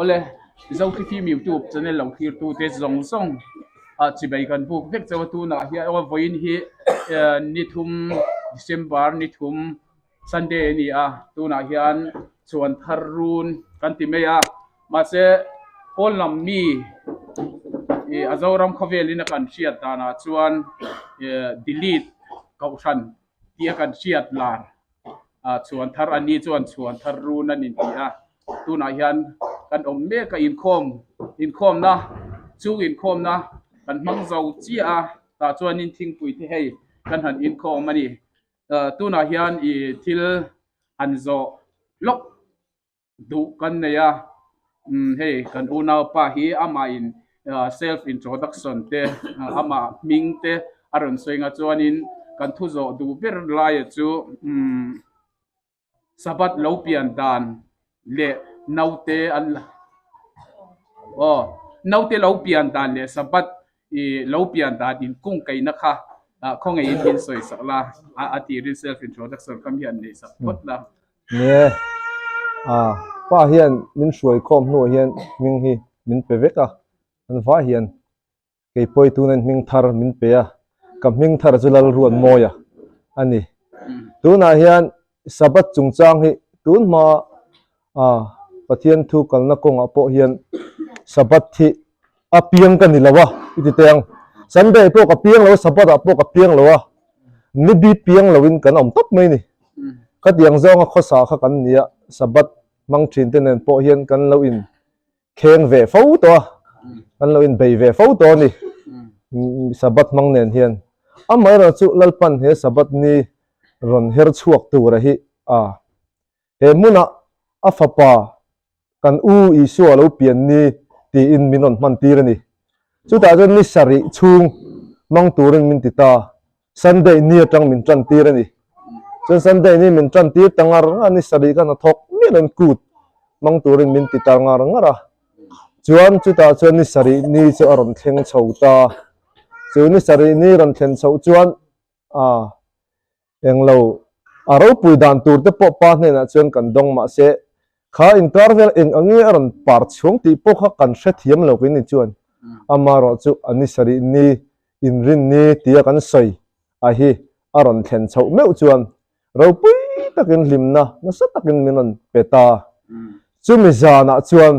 Awle, Zothlifim YouTube channel lo thlirtute zawng zawng ah chibai kan buk vek chauh a, tunah hian aw vawiin hi ni thum December ni thum Sunday a ni a, tunah hian chhuan thar run kan ti mai a, mahse pawn lam mi ih a Zoram khawvelin a kan hriat danah chuan ih delete kohhran tih a kan hriat lar ah chhuan thar a ni chuan chhuan thar run a ni tih a tunah hian kan awm mek a inkhawm inkhawmna chung inkhawmna kan hmang zo chiah a tah chuanin thingpui te hei kan han inkhawm a ni ah tunah hian ih thil han zawh lawk. duh kan nei a, umm hei kan unaupa hi amah in self introduction te amah hming te a rawn sawi nga chuanin kan thu zawh duh ber laia chu umm Sabbath lo pian dan leh naute an la aw naute lo pian dan leh Sabbath ih lo pian dan inkungkaihna kha ah khawngaihin min sawi sak la a tirin self introduction kha mi han neih sak phawt la. Nie, a pa hian min hruai khawm hnuah hian hming hi min pe vek a, an vai hian kei pawi tuna hming thar min pe a, ka hming thar chu Lalruatmawia a ni. Tunah hian Sabbath chungchang hi tun hma a Pathian thu kalna kawngah pawh hian Sabbath hi a piang ka ni lo a i ti teh ang. Sunday pawh ka piang lo a, Sabbath ah pawh ka piang lo a, ni bi piang loin kan awm tawp mai a ni. Khatiang zawnga khawsa kha kan ni a, Sabbath hmang thin te nen pawh hian kan lo in kheng ve fo tawh a, kan lo in bei ve fo tawh a ni Sabbath hmang nen hian. Amaherawhchu chu Lalpan he Sabbath ni rawn her chhuak tura hi a he hmunah a fapa Kan U Isua lo pian ni tiin min rawn hman tir a ni. Chutah chuan ni sarih chhung hmang turin min ti ta. Sunday ni atang min tan tir a ni. Chuan Sunday ni min tan tir ta ngar ngar a, ni sarih khan a thawk miah lo in kut hmang turin min ti ta ngar ngar a. Chuan chutah chuan ni sarih ni chu a rawn thleng chho ta. Chu ni sarih ni rawn thlen chhoh chuan a. Englo, a ropui dan tur te pawh pa hnenah chuan kan dawng mahse kha inkar vel eng ange a rawn par chhuang tih pawh kha kan hrethiam lo keini chuan amaherawh chu a ni sarih ni inrin ni tia kan sawi a hi a rawn thlen chhoh meuh chuan ropui takin hlimna nasa takin min rawn pe ta. Chumi zanah chuan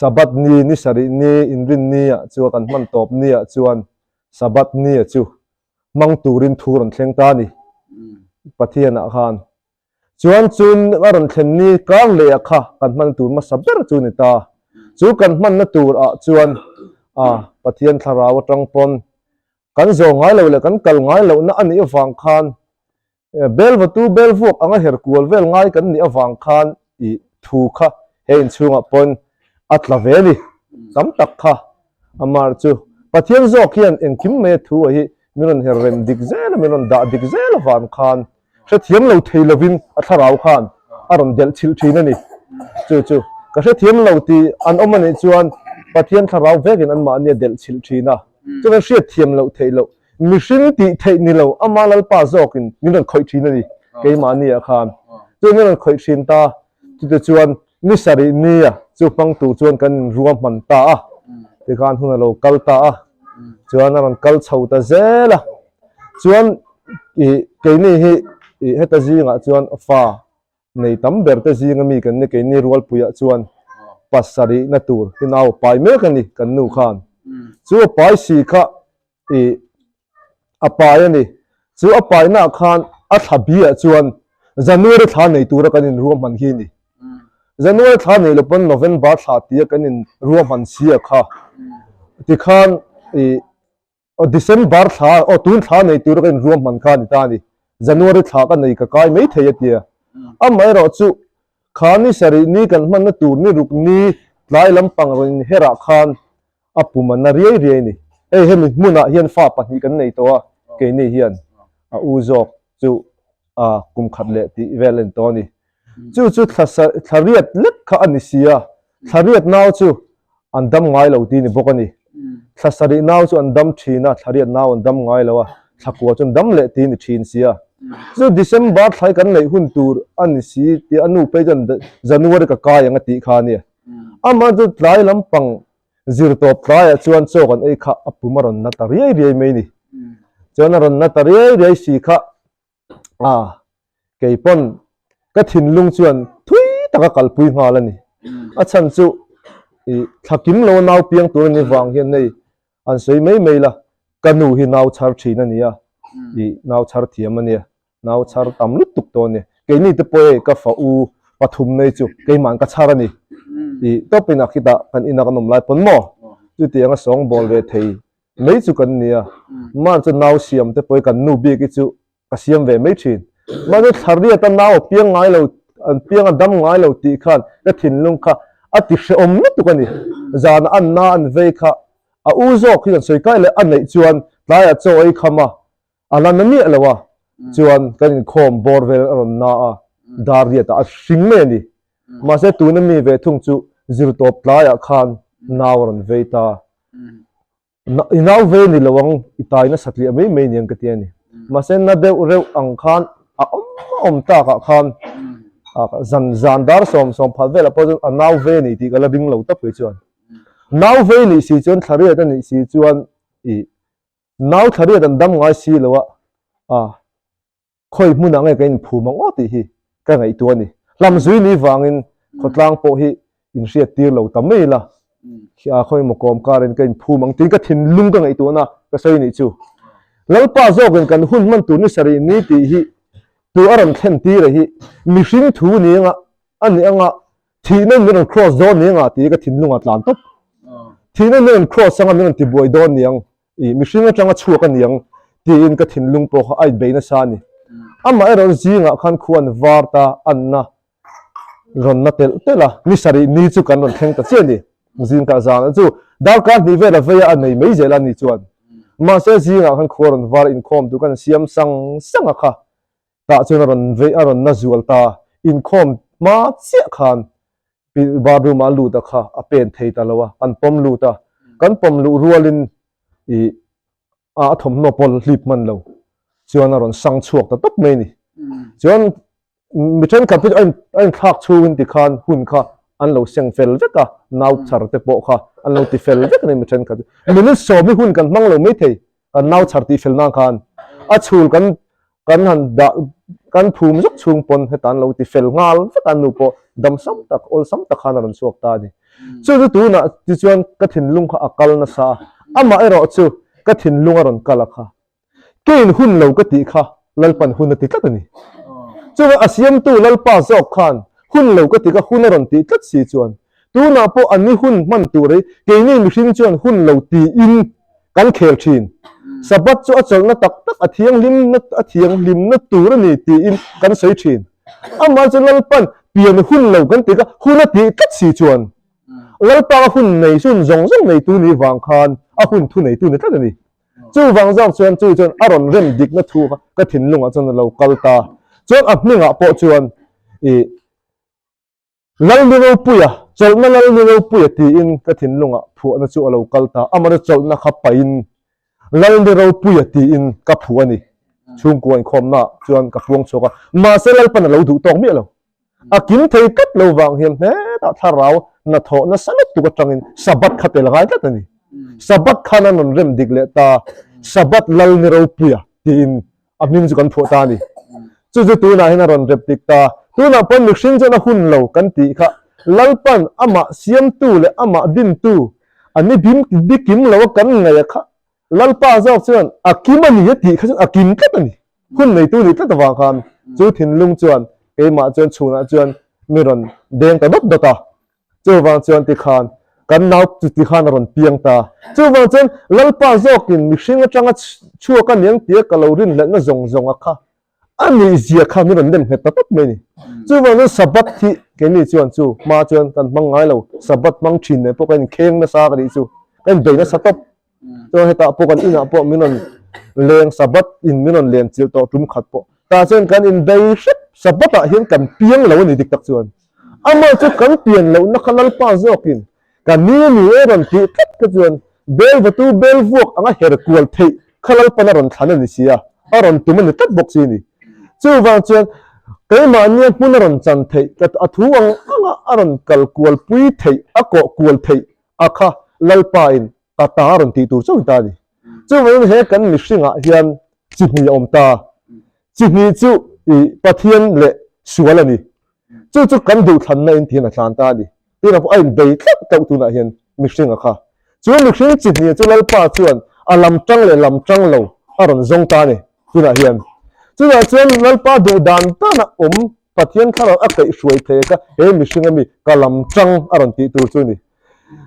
Sabbath ni, ni sarih ni, inrin ni ah chuan kan hman tawp ni ah chuan Sabbath ni ah chu hmang turin thu rawn thleng ta a ni Pathian ah khan. Chuan chun a rawn thlen ni kar leh ah kha kan hman tur hmasa ber chu ni ta. Chu kan hmanna tur ah chuan a Pathian thlarau atang pawn kan zawh ngai lo leh kan kal ngai lohna a nih avang khan Bel vatu bel vuak anga her kual vel ngai kan nih avang khan i thu kha he inchhungah pawn a tla ve a ni. Tam tak kha amar chu Pathian zawk hian engkim mai a thu a hi min rawn her rem dik zel a, min rawn dah dik zel avang khan hrethiam lo thei lovin a thlarau khan a rawn delh chhilh thin a ni. Chu chu ka hrethiam lo tih an awm a nih chuan Pathian thlarau vekin anmahni a delh chhilh thin a, chuan hriatthiam loh theih loh Mihring tih theih ni lo, ama Lalpa zawkin min rawn khawih thin a ni, keimahni ah khan. Chu min rawn khawih thin ta, chute chuan ni sarih nia chu hmang tur chuan kan inruahman ta a, tikhan hun a lo kal ta a, chuan a rawn kal chho ta zel a. Chuan ih keini hi ih heta zingah chuan fa nei tam ber te zinga mi kan ni, keini rualpuiah chuan pasarihna tur hi nau a pai mek a ni kan nu khan. Chu a pai si kha ih a pai a ni. Chu a painaah khan a thla biah chuan January thla nei tura kan inruahman hi a ni. January thla nei lo pawn November thla tia kan inruahman sia kha. Tikhan ih aw December thla aw tun thla nei tura kan inruahman kha a ni ta a ni. January thla ka nei ka kai mai thei a tia. Amaherawh chu kha ni sarih ni kan hmanna tur ni ruk ni tlai lampang rawn inherah khan a pum a na riai riai a ni. Hei hemi hmunah hian fa pahnih kan nei tawh a, keini hian a u zawk chu a kum khat leh tih vel a ni tawh a ni. Chu chu thla riat lek kha a ni si a, thla riat nau chu an dam ngai lo tih a ni bawk a ni. Thla sarih nau chu an dam thin a, thla riat nau an dam ngai lo a, thla kua chu an dam leh tih a ni thin si a. Chu December thlai kan neih hun tur a ni si tih a nu phei chuan January ka kai ang a tih kha a nia. Amah chu tlai lampang zir tawp tlaiah chuan chaw kan ei kha a pum a rawn na ta riai riai mai ni. Chuan a rawn na ta riai riai si kha a kei pawn ka thinlung chuan thui taka kalpui nghal a ni. A chhan chu ih thla kim lo nau piang tur a ni vang hian hei an sawi mai mai la, ka nu hi nau chhar thin a ni a, ih nau chhar thiam a nia, nau chhar tam lutuk tawh a ni. Keini te pawh hei ka fa u pathum nei chu keimahn ka chhar a ni. Ih tawpin a khitah kan ina kan awm lai pawn maw? Chutianga sawngbawl ve thei mai chu kan ni a, man chu nau siam te pawh hi kan nu bik hi chu ka siam ve mai thin. Mahse thlariat a nau a piang ngai lo, an piang a dam ngai lo tih khan ka thinlung kha a ti hrehawm lutuk a ni. Zana an na an vei kha a u zawk hi kan sawi kai leh a neih chuan tlaiah chaw ei kham a, a la na miah lo a, chuan kan inkhawm bawr vel a rawn na a, dar riatah a hring mai a ni. Mahse tuna mi ve thung chu zirtawp tlaiah khan nau a rawn vei ta. I nau ve ni lo ang, i tai nasa tliah mai mai niang ka ti a ni. Mahse na deuh reuh ang khan a awm a awm takah khan zan zan dar sawm sawm phat velah pawh chuan a nau ve ni tih ka la ring lo tawp kei chuan. Nau ve nih si chuan thlariat a nih si chuan i nau thlariat an dam ngai si lo a, a Khawi hmunah nge ka inphum ang aw tih hi ka ngaihtuah a ni. Hlamzui ni vangin khawtlang pawh hi inhriat tir lo ta mai ila, khawi maw kawm karin ka inphum ang tiin ka thinlung ka ngaihtuahna ka sawi nih chu. Lalpa zawkin kan hun hman tur ni sarih ni tih hi tu a rawn thlen tir a hi mihring thu ni anga a ni anga thihna in min rawn cross dawn ni anga tih hi ka thinlungah tlan tawp. Thihna in min rawn cross anga min rawn tibuai dawn ni ang. I mihring atanga chhuak a niang tiin ka thinlung pawh kha a inbei nasa a ni. Amah erawh zingah khan khu an var ta anna rawn na telh telh a, ni sarih ni chu kan rawn thleng ta chiah a ni. Zingkah zan chu darkar hnih vel a vei a, a nei mai zel a ni chuan. Mahse zingah khan khu a rawn var inkhawm tur kan siam sang sang a kha. Tah chuan a rawn vei a rawn na zual ta, inkhawm hma chiah khan bathroom ah a lut a kha a pen thei ta lo a, kan pawm lut a, kan pawm luh rualin ih a thawmhnaw pawh hlip hman lo chuan a rawn sang chhuak ta tawp mai a ni. Chuan mi thenkhat te chu a inthlak chhungin tikhan hun kha an lo seng fel vek a, nau chhar te pawh kha an lo ti fel vek a ni mi thenkhat chu. Minute sawm hi hun kan hmang lo maithei kan nau chhar tih fel nan khan a chhul kan kan han dah kan phum zuk chhung pawn heta an lo ti fel nghal vek a nu pawh dam sam tak awlsam tak khan a rawn chhuak ta a ni. Chu chu tunah tichuan ka thinlung kha a kal nasa a, amah erawh chu ka thinlung a rawn kal a kha. Kein hun lo ka tih kha Lalpan hun a ti tlat a ni. Chuvang a siamtu Lalpa zawk khan hun lo ka ti kha hun a rawn tih tlat si chuan tunah pawh an ni hun hman tur hi keini mihring chuan hun lo tiin kan khel thin. Sabbath chu a chawlhna tak tak a thianghlimna a thianghlimna tur a ni tiin kan sawi thin. Amah chu Lalpan pian hun lo kan ti kha hun a tih tlat si chuan Lalpa a hun nei hun zawng zawng neitu ni vang khan a hun thu neitu ni tlat a ni. Chuvang zawk chuan chu chuan a rawn rem dikna thu kha ka thinlungah chuan a lo kal ta. Chuan a hmingah pawh chuan ih Lalni Ropuia, chawlhna Lalni Ropuia tiin ka thinlungah phuahna chu a lo kal ta. Amah chu chawlhna kha pahin Lalni Ropuia tiin ka phuah a ni. Chhungkua inkhawmnaah chuan ka puang chhuak a. Mahse Lalpan a lo duh tawk miah lo. A kim thei tlat lo vang hian hetah thlarau hnathawh nasa lutuk atangin Sabbath kha tel ngai tlat a ni. Sabbath khan an rawn rem dik leh ta, Sabbath Lalni Ropuia tiin a hming chu kan phuah ta a ni. Chu chu tunah hian a rawn rep dik ta. Tunah pawn mihring chuan a hun lo kan tih kha Lalpan amah siamtu leh amah dintu a ni bim bikim lo a kan ngaih a kha Lalpa zawk chuan a kim a ni a tih kha chuan a kim tlat a ni. Hun neitu nih tlat avang khan chu thinlung chuan keimah chuan chhunah chuan mi rawn deng ta dawt dawt a. Chuvang chuan tikhan kan nau chu tikhan a rawn piang ta. Chuvang chuan Lalpa zawkin mihring atanga chhuak a niang tia ka lo rinhlelhna zawng zawng a kha a nih zia kha min rawn nem nghet ta tawp mai a ni. Chuvang chuan Sabbath hi keini chuan chu hma chuan kan hmang ngai lo, Sabbath hmang thin nen pawh kan inkheng nasa ka nih chu, kan inbei nasa tawp. Chuan hetah pawh kan inah pawh min rawn leng Sabbath in min rawn len chilh tawh tum khat pawh. Tah chuan kan inbei hrep, Sabbath ah hian kan piang lo a ni dik tak chuan. Amah chu kan pian lohna kha Lalpa zawkin ka ni ni e rawn tih tlat kha chuan bel vatu bel vuak anga her kual theih kha Lalpan a rawn thlan a ni si a, a rawn tum a ni tlat bawk si a ni. Chuvang chuan keimahnia hmun a rawn chan theih ka a thu ang anga. a rawn kal kual pui theih, a kawh kual theih a kha Lalpa in ka ta a rawn tih tur chauh ta a ni. Chuvangin he kan mihringah hian chi hnih a awm ta. Chi hnih chu i Pathian leh sual a ni. Chu chu kan duhthlanna in tihian a tlan ta a ni. Tunah pawh a inbei tlauh tlauh tunah hian mihring a kha. Chu mihring chi hnih chu Lalpa chuan a lam tang leh lam tang lo a rawn zawng ta a ni tunah hian. Chutah chuan Lalpa duh dan dana awm Pathian thlarau a kaihhruai thei kha he mihring ami ka lam tang a rawn tih tur chu a ni.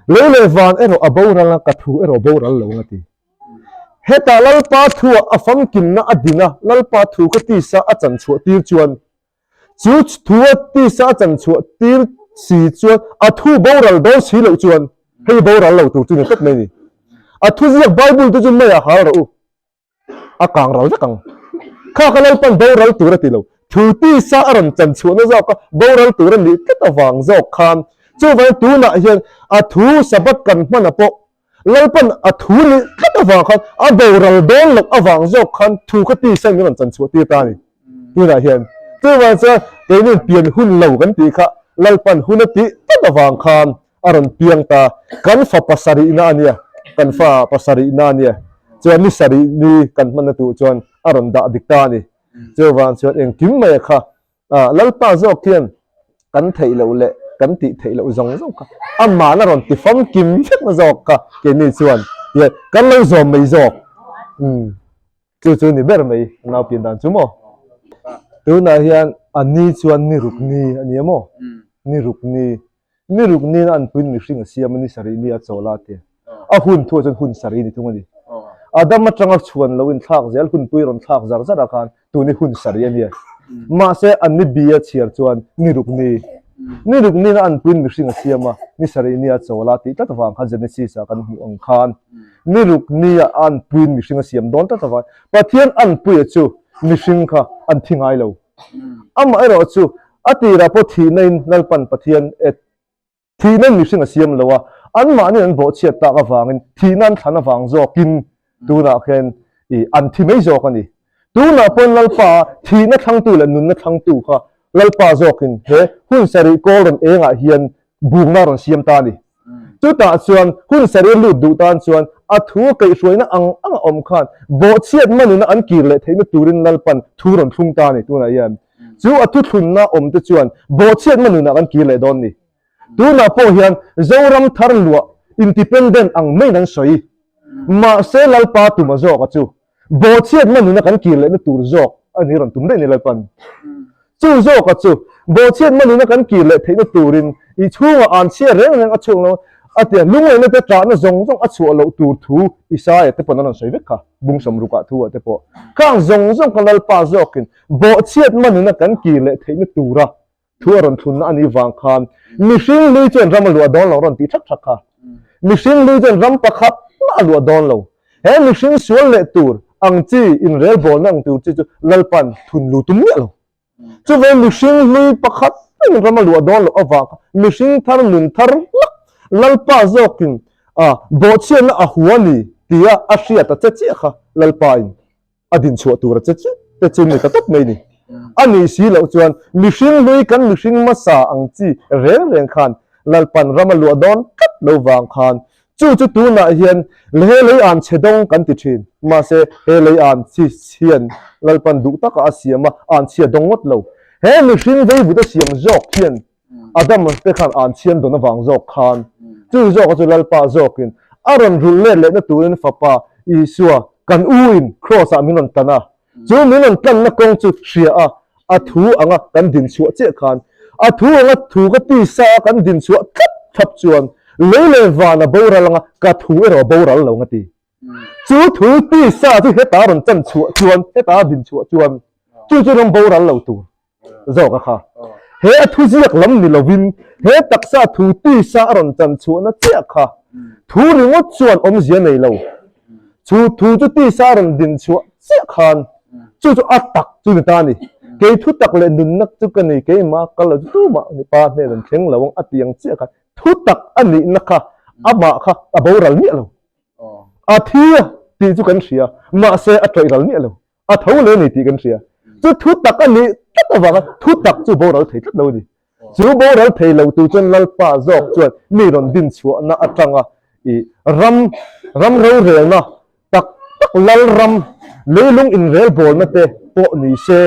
Lei leh van erawh a boral a, ka thu erawh boral lo ang a ti. Hetah Lalpa thuah a famkimna a din a, Lalpa thu ka tisa a chanchhuah tir chuan Chu thu a tisa a chanchhuah tir si chuan a thu boral dawn si loh chuan hei boral lo tur chu ni tawp mai a ni. A thuziak Bible te chu meiah hal rawh u, a kang ral vek ang. Kha kha Lalpan boral tur a ti lo. Thu tisa a rawn chanchhuahna zawk a boral tur a nih tlat avang zawk khan chuvangin tunah hian a thu Sabbath kan hman a pawh Lalpan a thu nih tlat avang khan a boral dawn loh avang zawk khan thu kha tisa in min rawn chanchhuah tir ta a ni. Tunah hian chuvang chuan keini pian hun lo kan tih kha Lalpan hun a tih tlat avang khan a rawn piang ta. Kan fa pasarihna a nia, kan fa pasarihna a nia. Chuan ni sarih ni kan hmanna tur chuan a rawn dah dik ta a ni. Chuvang chuan engkim mai a kha Lalpa zawk hian kan theih loh leh kan tih theih loh zawng zawng kha amahna rawn ti famkim vek na zawk kha keini chuan hian kan lo zawm mai zawk. Umm chu chu ni ber mai a nau pian dan chu maw. Tunah hian a ni chuan ni ruk ni a ni a maw? Ni ruk ni Ni ruk nina an puin mihring a siam a, ni sarih ni a chawl a ti. A hun thuah chuan hun sarih ni thung a ni. Adam atanga chhuan lo inthlak zel, hunpui rawn thlak zar zar ah khan tun hi hun sarih a nia. Mahse an ni bi a chhiar chuan ni ruk ni. Ni ruk nina an puin mihring a siam a, ni sarih ni a chawl a tih tlat avang khan Genesis ah kan hmuh ang khan ni ruk ni ah an puin mihring a siam dawn tlat avang Pathian an puia chu mihring kha an thi ngai lo. Amaherawh chu a tirah pawh thihna in Lalpan Pathian e thihna in mihring a siam lo a, anmahni an bawhchhiat tak avangin thihna an thlan avang zawkin tunah khian i an thi mai zawk a ni. Tunah pawhin Lalpa thihna thlangtu leh nunna thlangtu kha Lalpa zawkin he hun sarih kawl rawn engah hian bumna rawn siam ta a ni. Chutah chuan hun sarih lut duh tan chuan a thu a kaihhruaina ang ang a awm khan bawhchhiat manuna an kir leh theihna turin Lalpan thu rawn thlung ta a ni. Tunah hian chu a thuthlunna awm te chuan bawhchhiat manunah kan kir leh dawn ni. Tunah pawh hian Zoram thar luah independent ang maiin an sawi. Mahse Lalpa tuma zawk a chu Bawhchhiat manuna kan kir lehna tur zawk a ni rawn tum daih ni Lalpan. Chu zawka chu bawhchhiat manuna kan kir leh theihna turin i chhungah an chhia reng reng a chhuak lo a tia lungngaihna te ṭahna zawng zawng a chhuah loh tur thu Isaia te pawn an rawn sawi vek kha bung sawmrukah thu ah te pawh khang zawng zawng kha Lalpa zawkin bawhchhiat manuna kan kir leh theihna tura Thu a rawn thlunna a nih vang khan mihring lui chuan ram a luah dawn lo a rawn tih thak thak kha. Mihring lui chuan ram pakhat mah a luah dawn lo. He mihring sual leh tur ang chi inrelbawlna ang tur chi chu Lalpan thun lu tum miah lo. Chuvei mihring hlui pakhat maiin ram a luah dawn loh avang kha mihring thar nun thar hlak Lalpa zawkin a bawhchhiatna a hua ni tia a hriat a che chiah kha Lalpain a din chhuah tur a che che te chu ni ta tawp mai ni. A nih si loh chuan mihring hlui kan mihring hmasa ang chi reng reng khan Lalpan ram a luah dawn tlat lo vang khan chu chu tunah hian he lei an chhe dawng kan ti thin. Mahse he lei an chi hian Lalpan duh taka a siam a, an chhia dawng ngawt lo. He mihring veivut a siam zawk hian Adam te khan an chhian dawn avang zawk khan chu zawka chu Lalpa zawkin a rawn rulh let lehna turin Fapa Isua kan u in Kraws ah min rawn tlan a, chu min rawn tlanna kawng chu hria a, a thu anga kan din chhuah chiah khan a thu anga thu ka tisa a kan din chhuah thlap thlap chuan lei leh van a boral anga ka thu erawh a boral lo nga ti. Chu thu tisa chu heta rawn chan chhuah chuan heta a din chhuah chuan chu chu rawn boral lo tur. zawk a kha. He a thuziak lam ni lovin he taksa thu tisa a rawn chan chhuahna chiah kha thu ringawt chuan awmzia nei lo. Chu thu chu tisa a rawn din chhuah chiah khan chu chu a tak chu ni ta a ni. Kei thu tak leh nunna chu ka ni, keimah kal lo chu tumah ni pa hnen an thleng lo ang a ti ang chiah khan thu tak a nihna kha amah kha a boral miah lo. A thi a tih chu kan hria, mahse a tawih ral miah lo. A tho leh a ni tih kan hria. Chu thu tak a nih tlat avanga thu tak chu boral thei tlat lo a ni. Chu boral thei lo tu chuan Lalpa zawk chuan mi rawn din chhuahna atanga i ram ram rorelna tak tak Lalram leilung inrelbawlna te pawh ni se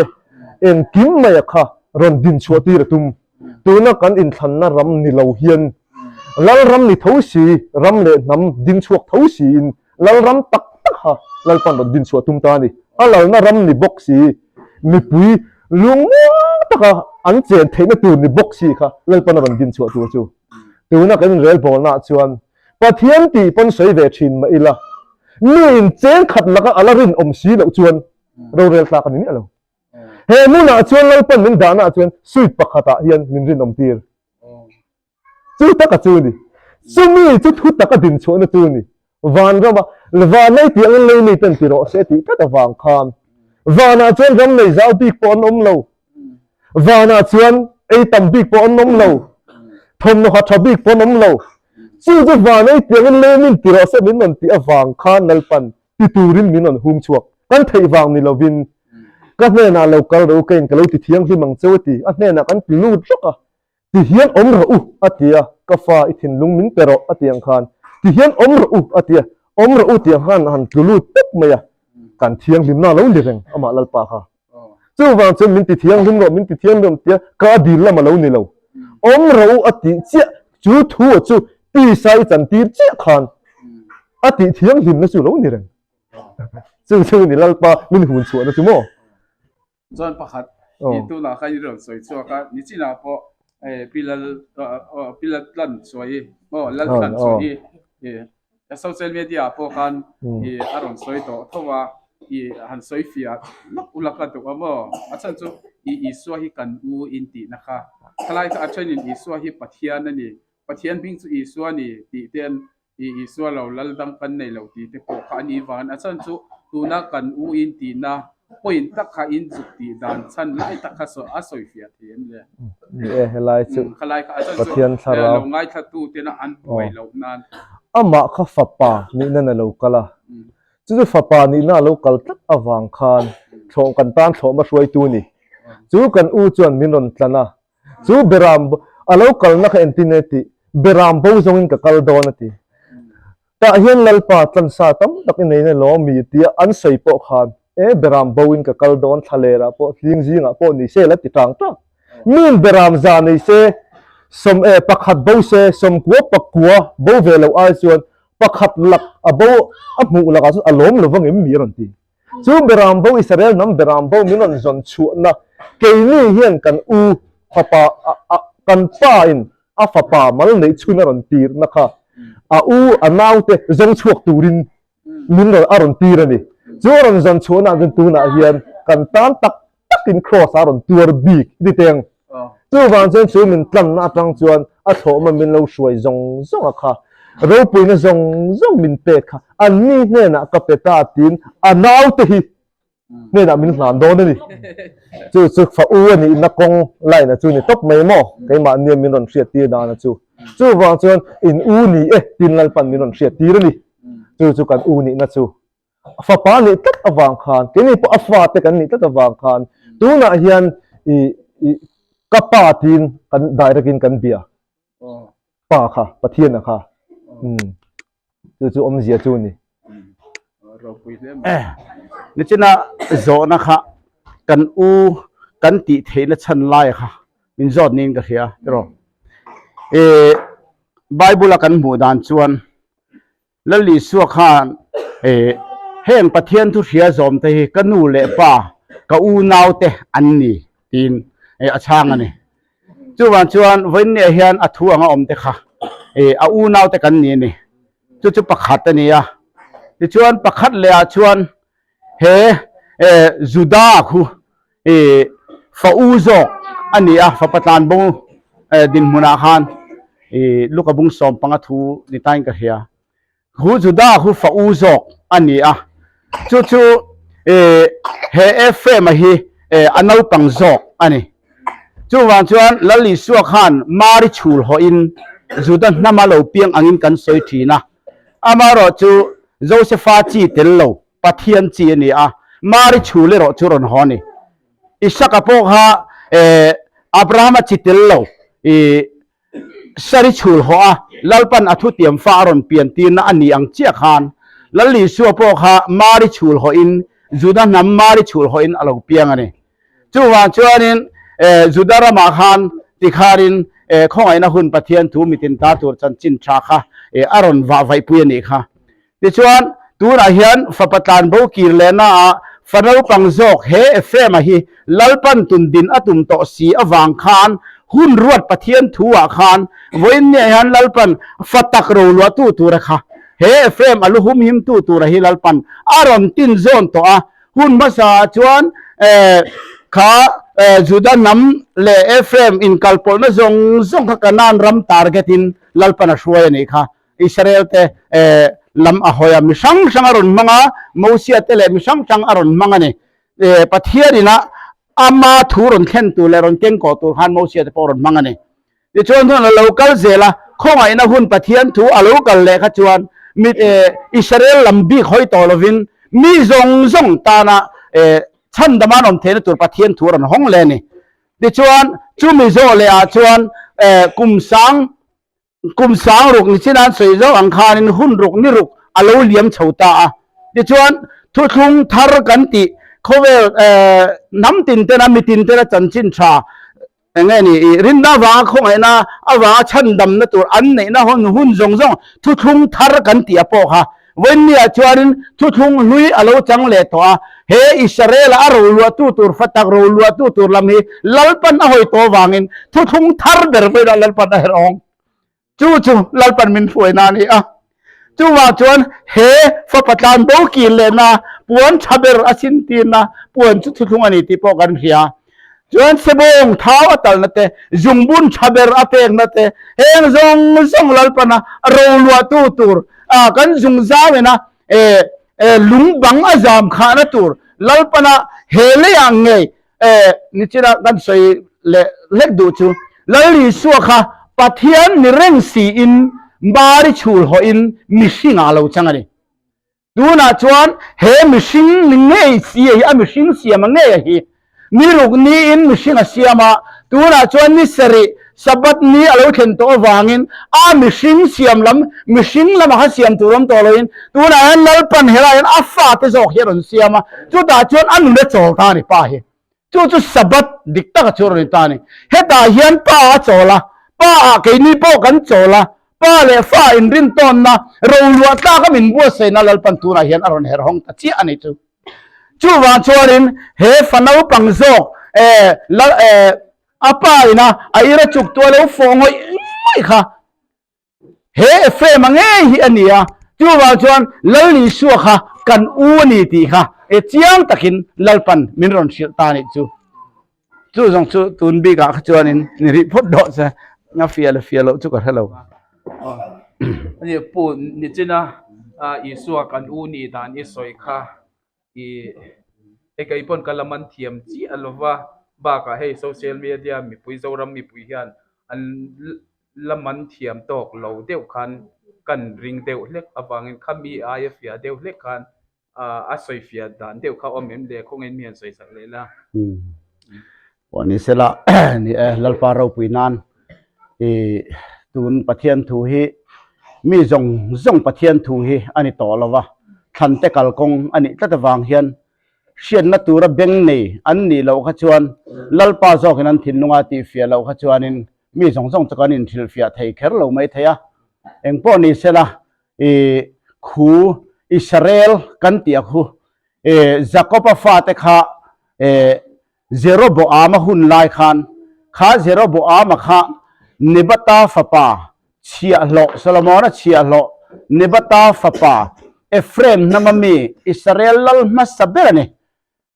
engkim maia kha rawn din chhuah tir a tum. Tuna kan inthlanna ram ni lo hian Lalram ni tho si, ram leh hnam ding chhuak tho siin Lalram tak tak kha Lalpan rawn din chhuah tum ta a ni. A lalna ram ni bawk si, mipui lungmuang taka an chen theihna tur ni bawk si kha Lalpan a rawn din chhuah tur chu. Tuna kan inrelbawlnaah chuan Pathian tih pawn sawi ve thin mah ila, miin cheng khat laka a la rinawm si loh chuan rorel tlak a ni miah lo. He hmunah chuan Lalpan min dahnaah chuan suit pakhatah hian min rinawm tir. Chu taka chu a ni. Chumi chu thu taka din chhuahna chu a ni. Vanrama vanei tih angin lei mi ten ti rawh se tih tlat avang khan vanah chuan ram nei zau bik pawh an awm lo. Vanah chuan ei tam bik pawh an awm lo. Thawmhnaw ha tha bik pawh an awm lo. Chu chu vanei tih angin lei min ti rawh se min rawn tih avang khan Lalpan ti turin min rawn hum chhuak. Kan theih vang ni lovin ka hnenah lo kal ro keiin ka lo ti thianghlim ang cheu a ti. A hnenah kan ti lut rawk a. Ti hian awm rawh u, a ti a, ka fa i thinlung min pe rawh, a ti ang khan. Ti hian awm rawh u, a ti a, awm rawh u tih ang khan a han tlu lut tawp mai a, kan thianghlimna a lo ni reng amah Lalpa kha. Chuvang chuan min ti thianghlim rawh, min ti thianghlim rawh tia ka dil lam a lo ni lo. Awm rawh u a tih chiah, chu thu a chu tisa i chantir chiah khan a tih thianghlimna chu a lo ni reng. Chu chu ni Lalpa min hun chhuahna chu maw? Chuan pakhat i tunah khan i rawn sawi chhuak a, nichinah pawh Pi Lal Pi Lal Tlan Chuai aw Lal Tlan Chuai hi social media ah pawh khan i a rawn sawi tawh tho a, i han sawi fiah lawk ulak a duh a maw? A chhan chu i Isua hi kan u in tihna kha khalai kha a thenin Isua hi Pathian a ni, Pathian hming chu Isua a ni tih ten I Isua lo lal dang kan nei lo tih te pawh kha a nih vangin a chhan chu tuna kan u in tihna point tak kha in zuk tih dan chhan lai tak kha a sawi fiah thei em le? Ni e, helai chu Khalai kha a chhan chu Pathian thlarau. lo ngaithla tu tena an buai loh nan. Amah kha fapa nihna na lo kal a, chu chu fapa nihna a lo kal tlat avang khan thlawh kan tan thlawhma hruaitu ni. Chu kan u chuan min rawn tlan a, Chu beram a lo kalna kha entin e tih, beram bo zawngin ka kal dawn a ti. Tah hian Lalpa tlansa tam tak i nei na law mi tia an sawi pawh khan, e beram bo in ka kal dawn thlalerah pawh hling zingah pawh ni se la ti tang tang. Min beram za nei se, sawm e pakhat bo se, sawmkua pakua bo ve loh ai chuan pakhat lak a bo a hmuh lakah chuan a lawm lo vangin mi a rawn ti. Chu Beram bo Israel hnam Beram bo min rawn zawn chhuahna keini hian kan u fapa kan pa in a fapa mal neih chhun a rawn tirna kha a u a naute zawng chhuak turin min rawn a rawn tir a ni. Chu a rawn zawn chhuahna ah chuan tunah hian kan tan tak takin Kraws a rawn tuar bik i ti teng. Chuvang chuan chu min tlanna atang chuan a thlawhma min lo hruai zawng zawng a kha, ropuina zawng zawng min pek kha anni hnenah ka pe ta tiin a naute hi hnenah min hlan dawn a ni. Chu chu fa u a nihna kawng line a chu ni tawp mai maw? Keimahnia min rawn hriattir dan a chu. Chuvang chuan in u ni e tiin Lalpan min rawn hriattir a ni. Chu chu kan u nihna chu. Fapa nih tlat avang khan, keini pawh a fate kan nih tlat avang khan tunah hian i i ka pa tiin kan direct in kan bia. Pa kha, Pathiana kha. Umm chu chu awmzia chu ni. Nichina zawhna kha kan u kan tih theihna chhan lai kha min zawt niin ka hria tiraw. I Bible a kan hmuh dan chuan Lal Isua khan eh heng Pathian thu hria zawm te hi ka nu leh pa, ka unau te an ni tiin eh a chhang a ni. Chuvang chuan vawiinniah hian a thu anga awm te kha eh a unau te kan ni a ni. Chu chu pakhat a ni a. Tichuan pakhat leh ah chuan he eh Juda khu eh fa u zawk a ni a, fapa tlanbo eh dinhmunah khan eh Luka bung sawm panga thu ni tain ka hria. Khu Juda khu fa u zawk a ni a, chu chu eh he Ephraim-a hi eh a naupang zawk a ni. Chuvang chuan Lal Isua khan Mari chhul hawhin Juda hnama lo piang angin kan sawi thin a, amaherawh chu Josefa chi tel lo Pathian chi a ni a, Mari chhul erawh chu rawn haw a ni. Isaka pawh kha eh Abrahama chi tel lo. I Sari chhul haw a, Lalpan a thutiam fa a rawn pian tirna a ni ang chiah khan Lal Isua pawh kha Mari chhul hawhin Juda hnam Mari chhul hawhin a lo piang a ni. Chuvang chuanin Juda ramah khan tikharin khawngaihna hun Pathian thu mitin ta tur chanchin tha kha a rawn vah vaihpui a nih kha. Tichuan, tunah hian fapa tlanbo kir lehnaah fa naupang zawk he Ephraim-a hi Lalpan tundin a tum tawh si avang khan hun ruat Pathian thu-ah khan vawiin niah hian Lalpan fa tak roluahtu tura kha he Ephraim a lu humhimtu tura hi Lalpan a rawn tin zawn tawh a. Hun hmasaah chuan kha Juda hnam leh Ephraim inkalpawlhna zawng zawng kha Kanaan ram target-in Lalpan a hruai a nih kha. Israel te lam a hawi a, mi hrang hrang a rawn hmang a, Mosia te leh mi hrang hrang a rawn hmang a ni. Pathian ina ama thu rawn thlen tur leh rawn kengkawh tur khan Mosia te pawh a rawn hmang a ni. Tichuan hun a lo kal zel a, khawngaihna hun Pathian thu a lo kal leh kha chuan mi Israel lam bik hawi tawh lovin mi zawng zawng tana chhandama an awm theihna tur Pathian thu a rawn hawng leh a ni. Tichuan chumi zawh leh ah chuan kum sang Kum sang ruk ni chin an sawi zauh ang khanin hun ruk ni ruk a lo liam chho ta a. Tichuan, thuthlung thar kan tih khawvel hnam tin tena mi tin tena chanchin tha eng nge ni i rinna avanga khawngaihna avanga chhandamna tur an neihna hun hun zawng zawng thuthlung thar kan tih a pawh kha Vawiinniah chuanin thuthlung hlui a lo chang leh tawh a, he Israel-a a roluahtu tur fa tak roluahtu tur lam hi Lalpan a hawi tawh avangin thuthlung thar ber vawiinah Lalpan a herh awng. Chu chu Lalpan min hruaina a ni a. Chuvang chuan he fapa tlan bo kir lehna puan tha ber a sintirna puan chu thuthlung a ni tih pawh kan hria. Chuan sebawng thau a talna te, zungbun tha ber a pekna te, heng zawng zawng Lalpana roluahtu tur, kan zungzau ina lung bang a zam khahna tur Lalpana he leiah ngei nichina kan sawi leh hlek duh chu Lal Isua kha Pathian ni reng siin Mari chhul hawhin mihringah a lo chang a ni. Tunah chuan he mihring ni ngei si a hi, a mihring siam a ngei a hi, ni ruk niin mihring a siam a, tunah chuan ni sarih, Sabbath ni a lo thlen tawh avangin a mihring siam lam, mihring lama kha siam tur awm tawh loin tunah hian Lalpan helaiah hian a fate zawk hi a rawn siam a, chutah chuan a nun a chawl ta a ni pa hi. Chu chu Sabbath dik taka chu a rawn ni ta a ni. Hetah hian Pa a chawl a, Pa ah keini pawh kan chawl a, Pa leh Fa inrintawnna roluah tlaka min buatsaihna Lalpan tunah hian a rawn herh hawng ta chiah a ni chu. Chuvang chuanin he fa naupang zawk eh lal eh a pa ina a ira chuk tu a lo fawh ngawih ngawih kha He Ephraim-a ngei hi a ni a, chuvang chuan Lal Isua kha kan u a ni tih kha e chiang takin Lalpan min rawn hrilh ta nih chu. Chu zawng chu tun bikah kha chuanin ni rih phawt dawh che, a fia leh fia loh chu ka hre lo. Ani Pu Nichina Isua kan u nih dan i sawi kha I hei kei pawn ka la man thiam chiah lova bakah hei social media mipui Zoram mipui hian an la man thiam tawk lo deuh khan kan ring deuh hlek avangin khami aia fiah deuh hlek khan a sawi fiah dan deuh kha awm em le khawngaih mi han sawi sak leh la. Pawh ni sela ni e Lalpa ropui nan i tun Pathian thu hi mi zawng zawng Pathian thu hi a ni tawh lo va, thlan te kalkawng a nih tlat avang hian hriatna tura beng nei an nih loh kha chuan Lalpa zawkin an thinlunga tihfiah loh kha chuanin mi zawng zawng chu kan inhrilhfiah thei kher lo mai thei a. Engpawh ni sela i khu Israel kan tih a khu i Jakob-a fate kha i Jeroboama hun lai khan kha Jeroboama kha Nebata fapa chhiahhlawh, Solomona chhiahhlawh, Nebata fapa Ephraim hnama mi Israel lal hmasa ber a ni.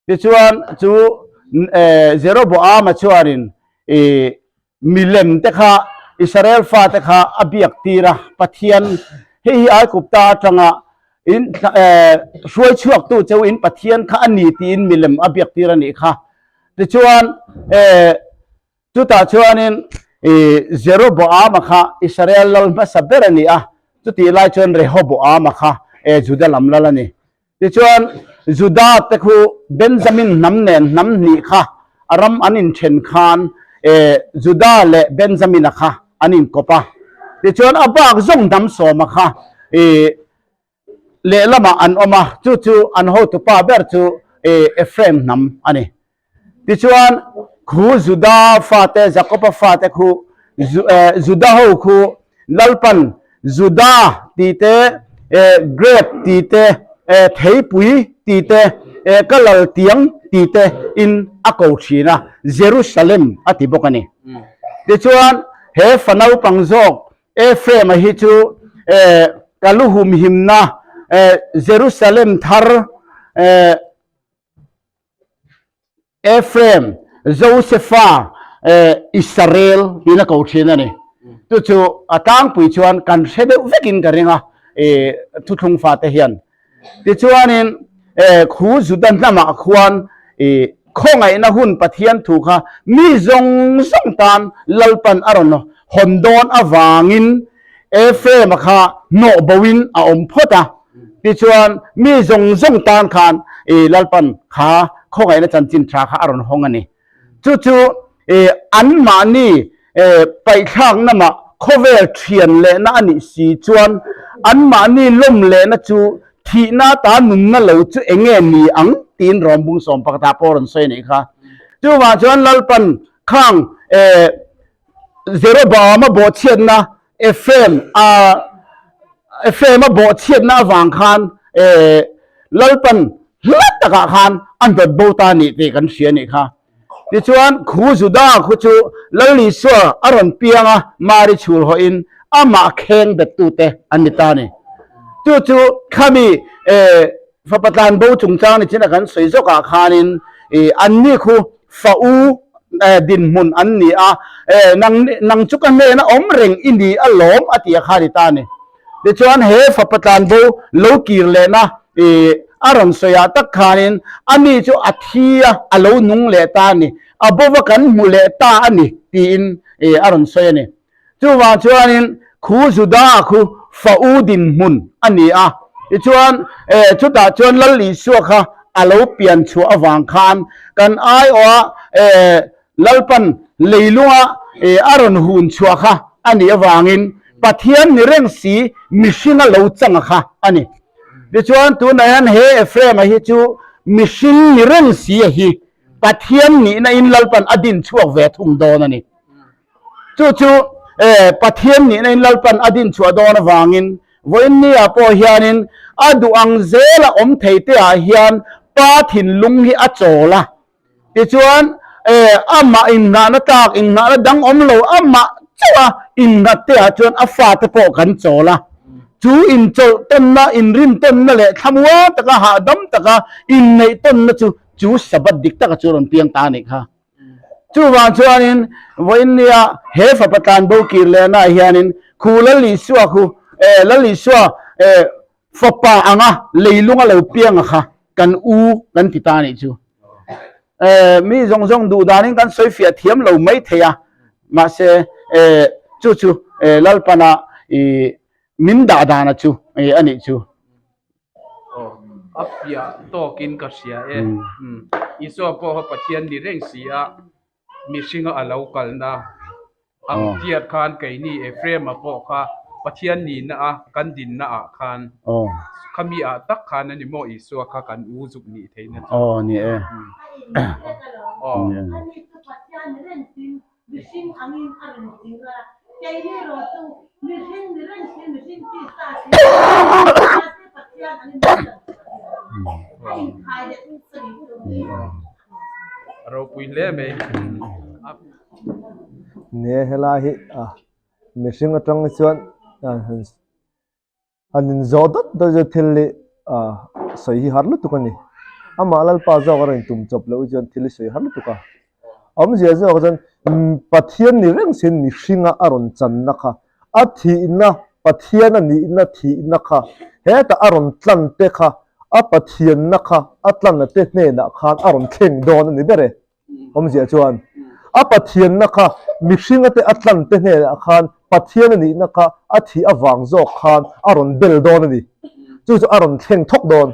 Tichuan chu Jeroboama chuanin i Milem te kha Israel fate kha a biak tir a, Pathian hei hi Aigupta atanga in hruai chhuaktu cheu in Pathian kha a ni tiin milem a biak tir a nih kha. Tichuan chutah chuanin Jeroboama kha Israel lal hmasa ber a ni a, chutih lai chuan Rehoboama kha Juda lam lal a ni. Tichuan, Juda te khu Benjamin hnam nen hnam hnih kha a ram an inthen khan Juda leh Benjamina kha an inkawp a. Tichuan a bak zawng hnam sawma kha lehlamah an awm a, chu chu an hotupa ber chu Ephraim hnam a ni. Tichuan khu Juda fate, Jakoba fate khu Juda ho khu Lalpan Juda tih te, grep tih te, theipui tih te, ka lal tiang tih te in a ko thin a, Jerusalem a ti bawk a ni. Tichuan he fa naupang zawk Ephraim-a hi chu ka lu humhimna Jerusalem thar Ephraim, Josefa, Israel tiin a ko thin a ni. Chu chu a tlangpui chuan kan hre deuh vekin ka ring a, thuthlung fate hian. Tichuanin khu Juda hnamah khuan khawngaihna hun Pathian thu kha mi zawng zawng tan Lalpan a rawn hawn dawn avangin Ephraim-a kha hnawh boin a awm phawt a, tichuan mi zawng zawng tan khan i Lalpan kha khawngaihna chanchin tha kha a rawn hawng a ni. Chu chu i anmahni paihthlakna mah khawvel thian lehna a nih si chuan anmahni lawm lehna chu thihna ata nunna lo chu eng nge ni ang tiin Rawmbung sawm pakhatah pawh a rawn sawi a nih kha. Chuvang chuan Lalpan khang Jeroboam-a bawhchhiatna Ephraim a Ephraim-a bawhchhiatna avang khan Lalpan hla takah khan a hnawt bo ta a nih tih kan hria a nih kha. Tichuan khu Juda khu chu Lal Isua a rawn piang a, Mari chhul hawhin amah kheng bettute an ni ta a ni. Chu chu khami fapa tlan bo chungchang ni chin a kan sawi zawkah khanin anni khu Fa u dinhmun an ni a, nang nang chu ka hnena awm reng i ni a lawm a ti a kha ni ta a ni. Tichuan he fapa tlanbo lo kir lehna a rawn sawi ah tak khanin a mi chu a thi a, a lo nung leh ta a ni, a bova kan hmu leh ta a ni tiin a rawn sawi a ni. Chuvang chuanin khu Juda khu fa u dinhmun a ni a, tichuan chutah chuan Lal Isua kha a lo pian chhuah avang khan kan aiawha Lalpan leilunga a rawn hun chhuah kha a nih avangin Pathian ni reng si mihringa lo changa kha a ni. Tichuan tunah hian he Ephraim-a hi chu mihring ni reng si a hi Pathian nihna in Lalpan a din chhuak ve thung dawn a ni. Chu chu Pathian nihna in Lalpan a din chhuah dawn avangin vawiin ni ah pawh hianin a duh ang zela awm thei te ah hian Pa thinlung hi a chawl a. Tichuan amah inngahna tlak, inngahna dang awm lo, amah chauh a innghat te ah chuan a fate pawh kan chawl a. Chu inchawlh tawnna, inrin tawnna leh thlamuang taka hahdam taka inneih tawnna chu chu Sabbath dik taka chu rawn piang ta a nih kha. Chuvang chuanin vawiin nia he fapa tlanbo kir lehnaah hianin khu Lal Isua khu eh Lal Isua eh fapa anga leilunga lo pianga kha kan u kan ti ta a nih chu. Eh mi zawng zawng duh danin kan sawi fiah thiam lo mai thei a, mahse eh chu chu eh Lalpana ih min dah dana chu eh a nih chu. Aw, a piah tawkin ka hria e. Isua pawh kha Pathian ni reng si a, mihringa a lo kalna ang tiat khan keini Ephraim-a pawh kha Pathian nihna a kan dinna ah khan khami ah tak khan a ni maw Isua kha kan u zuk nih theihna chu. Aw ni e. Aw. Mihring angin a rawn tir a, keini erawh chu mihring ni reng si, mihring tisa si, mahse Pathian angin min rawn tir a, a inkhai leh nasa ni chu. A ropui hle mai. Ni e, helai hi mihring atang chuan Han inzawh dawt dawt chu thil hi sawi hi har lutuk a ni. Amah Lalpa zawk a rawn tum chawp loh chuan thil hi sawi har lutuk a. Awmzia zawk chuan Pathian ni reng siin mihringa a rawn channa kha, a thihna, Pathian a nihna thihna kha, hetah a rawn tlan te kha, a Pathianna kha a tlanna te hnenah khan a rawn thleng dawn a ni ber e. Awmzia chuan a Pathianna kha mihringa te a tlan te hnenah khan Pathian a nihna kha a thih avang zawk khan a rawn bel dawn a ni. Chu chu a rawn thleng thawk dawn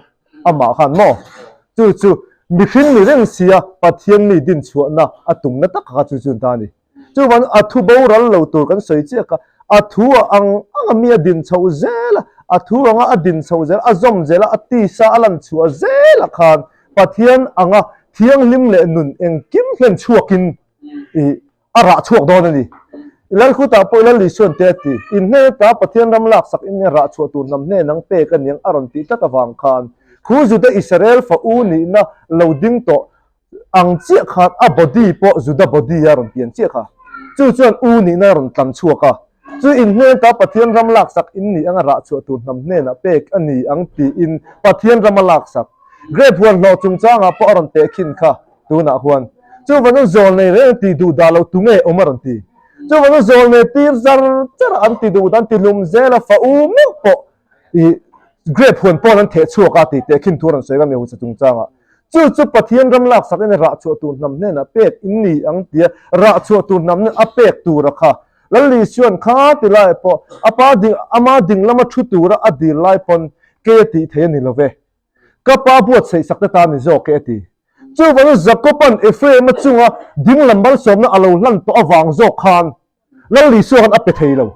amah khan maw? Chu chu mihring ni reng sia Pathian mi dinchhuahna a tumna tak kha chu chu an ta a ni. Chuvangin a thu boral lo tur kan sawi chiak a, a thu a ang anga mi a din chhoh zel a, a thu anga a din chhoh zel, a zawm zel a, a tisa a lan chhuah zel a khan Pathian anga thianghlim leh nun engkim hlen chhuakin i a rah chhuak dawn a ni. I Lalkhutah pawh i Lal Isuan te a ti, In hnen ata Pathian ram laksak in rah chhuah tur hnam hnen ang pek a niang a rawn tih tlat avang khan khu Juda Israel fa u nihna lo ding tawh ang chiah khan a body pawh Juda body a rawn pian chiah kha. Chu chuan u nihna a rawn tlan chhuak a. Chu in hnen ata Pathian ram laksak in nih anga rah chhuah tur hnam hnenah pek a ni ang tiin Pathian ram a laksak. Grape huan hlawh chungchangah pawh a rawn tehkhin kha. Tunah huan chuvang zawl nei reng ti duh dah lo tu nge awm a rawn ti. Chuvang zawl nei tir zar zar an ti duh dan ti hlum zel a fa u meuh pawh i grape huan pawn an theh chhuak a tih teh khin thu a rawn sawi ngam Yehusa chungchangah. Chu chu Pathian ram laksak in rah chhuah tur hnam hnenah pek in ni ang tia rah chhuah tur hnam nen a pek tur a kha. Lal Isuan kha ti lai pawh a pa ding ama ding lama thu tura a dil lai pawn kei a tih thei a ni lo ve. Ka pa buatsaih sak te tan ni zawk e a ti. Chuvangin Jakoba'n Ephraim-a chunga dinglam malsawmna a lo hlan tawh avang zawk khan Lal Isua khan a pe thei lo.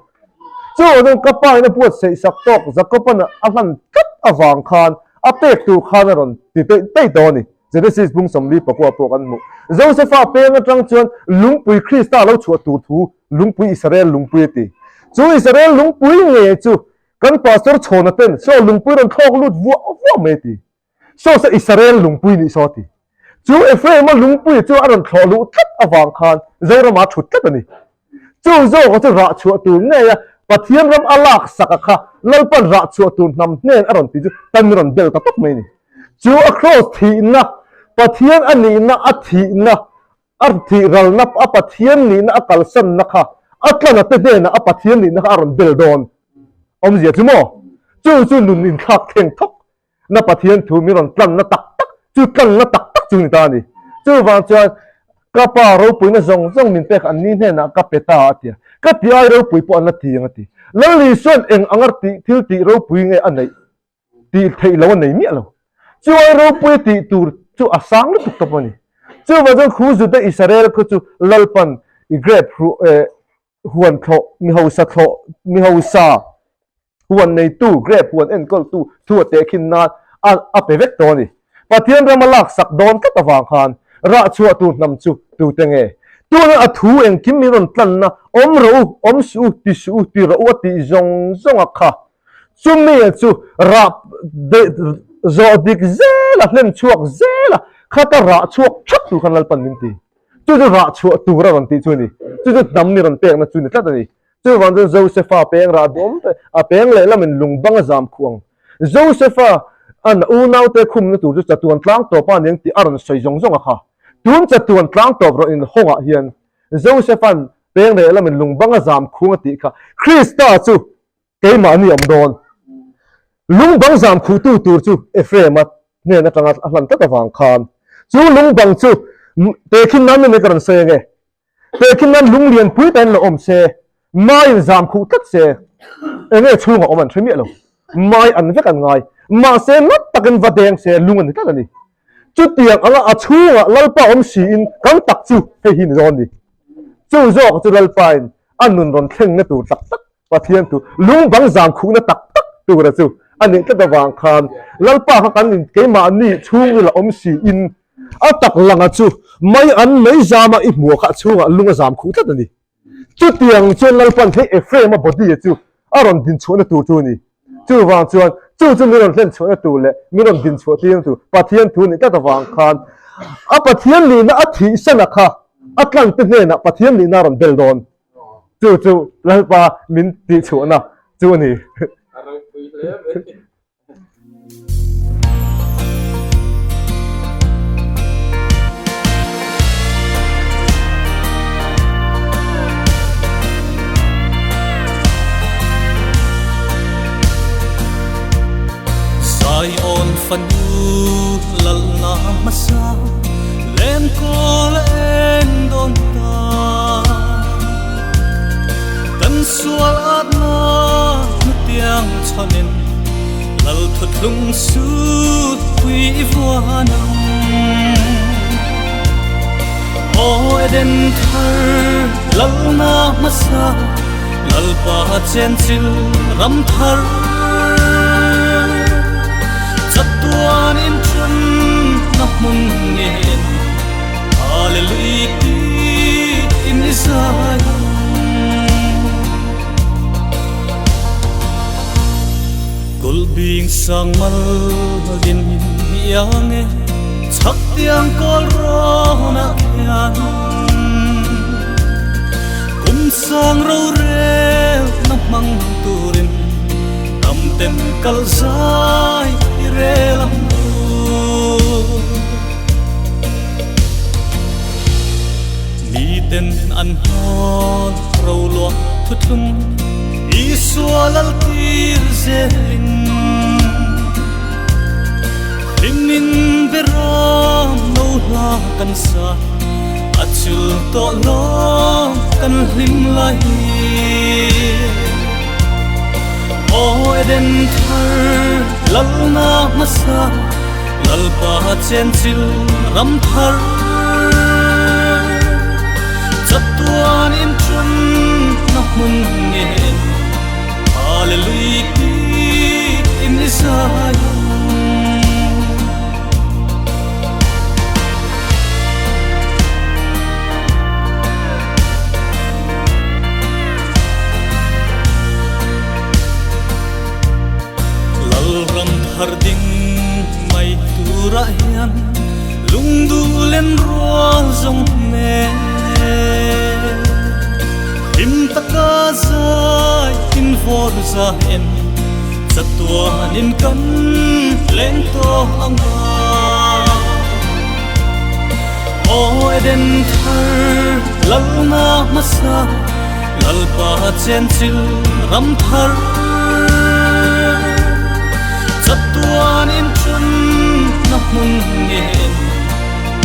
Chuvangin ka pa in a buatsaih sak tawk Jakoba'n a hlan tlat avang khan a pek tur khan a rawn ti teih teih tawh a ni. Genesis bung 44 pawh kan hmuh. Josefa peng atang chuan lungpui Krista a lo chhuah tur thu lungpui Israel lungpui a ti. Chu Israel lungpui nge chu Kan pastor chhawna ten saw lungpui rawn thlawk lut vuah vuah mai a ti. Saw sa Israel lungpui nih saw a ti. Chu Ephraim-a lungpui chu a rawn thlawh luh tlat avang khan Zorama a thut tlat a ni. Chu zawka chu rah chhuah tur ngei a Pathian ram a lak sak a kha Lalpan rah chhuah tur hnam hnen a rawn ti chu tan rawn bel ta tawp mai a ni. Chu a kraws thihna, Pathian a nihna a thihna, a thih ralna a Pathian nihna a kalsanna kha a tlana te hnenah a Pathian nihna kha a rawn bel dawn awmzia chu maw? Chu chu nun inthlak thleng thawk na Pathian thu min rawn tlanna tak tak chu tlanna tak tak chu ni ta a ni. Chuvang chuan ka pa ropuina zawng zawng min pek an ni hnenah ka pe ta a ti a, ka ti ai ropui pawh an la ti ang a ti. Lal Isuan eng anga tih thil tih ropui nge a neih? Tih theih lo a nei miah lo. Chuai ropui tih tur chu a sang lutuk tawp a ni. Chuvang chuan khu Juda Israel khu chu Lalpan i grape huan thlawh, mi hausa thlawh, mi hausa huan neitu, grape huan enkawltu thu a tehkhin nan a a pe vek tawh a ni. Pathian ram a laksak dawn tlat avang khan rah chhuah tur hnam chu tute nge? Tuna a thu engkim min rawn tlanna awm rawh u, awm suh u, ti suh u, ti rawh u a tih zawng zawng a kha. Chumi chu rah zawh dik zel a, hlen chhuak zel a, khata rah chhuak thap tur khan Lalpan min ti. Chu chu rah chhuah tur a rawn tih chu a ni. Chu chu hnam ni rawn pekna chu ni tlat a ni. Chuvang chuan Josefa peng rah duhawm tak, a peng lehlamin lung bang a zam khuh ang. Josefa an unaute khumna tur chu chatuan tlang tawp a aniang tih a rawn sawi zawng zawng a kha. Tun chatuan tlang tawp rawh inhawngah hian Josefa'n peng lehlamin lung bang a zam khuang a tih kha Krista chu Keimahni awm dawn. Lungbang zam khuhtu tur chu Ephraim-a hnen atanga a hlan tlat avang khan chu lungbang chu tehkhin nan mai ka rawn sawi ange. Tehkhin nan lung lian pui ta in lo awm se, maiin zam khuh tlat se, enge chhungah awm an hre miah lo. Mai an vek an ngai. Mahse nat takin va deng se lung a ni tlat a ni. Chutiang anga a chhungah Lalpa awm siin kan tak chu hei hi ni dawn ni. Chu zawk chu Lalpain a nun rawn thlengna tur tak tak Pathian thu lungbang zam khuhna tak tak tura chu a nih tlat avang khan Lalpa kha kan in keimahni chhungril a awm siin a tak langa chu mai an mei zama i hmuh kha a chhungah lung a zam khuh tlat a ni. Chutiang chuan Lalpan hei Ephraim-a body chu a rawn din chhuahna tur chu a ni. Chuvang chuan chu chu min rawn hlen chhuahna tur leh min rawn din chhuah tirna tur Pathian thu nih tlat avang khan a Pathian nihna a thihsana kha a tlangte hnenah Pathian nihna a rawn bel dawn. Chu chu Lalpa min tih chhuahna chu a ni. A ropui hle mai. Zion fanu lalna hmasa lenkawl eng dawn ta. Kan sual atna hnutiang chhanin lal thuthlung sut pui i vuan ang. Aw Eden. Eden thar lalna hmasa Lalpa chenchil ram thar Chatuan in tun na hmun ngen Hallelujah in zai Kulhbing sang mal din iang e chhak tiang kawl rawn ah khian kum sang rorel na hmang turin tam ten kal zai i rel ang u. Miten an hnawn roluah thuthlung Isua lal tir zelin Hlimin beram lo hla kan sa a chul tawh lawm kan hlim lai hi. Aw Eden thar lalna hmasa Lalpa chenchil ram thar Chatuan in tun na hmun ngen Hallelujah in i zai ang. Lalram thar ding mai turah hian lungduh len rual zawng nen hlim taka zai in vawr za en chatuanin kan leng tawh ang a. Aw Eden thar lalna hmasa Lalpa chenchil ram thar Chatuan in tun na hmun ngen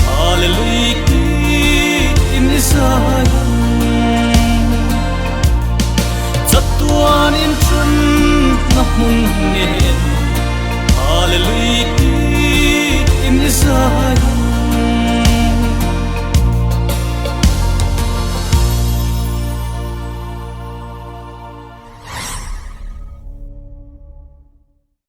Hallelujah in i zai ang Chatuan in tun na hmun ngen Hallelujah in i zai ang.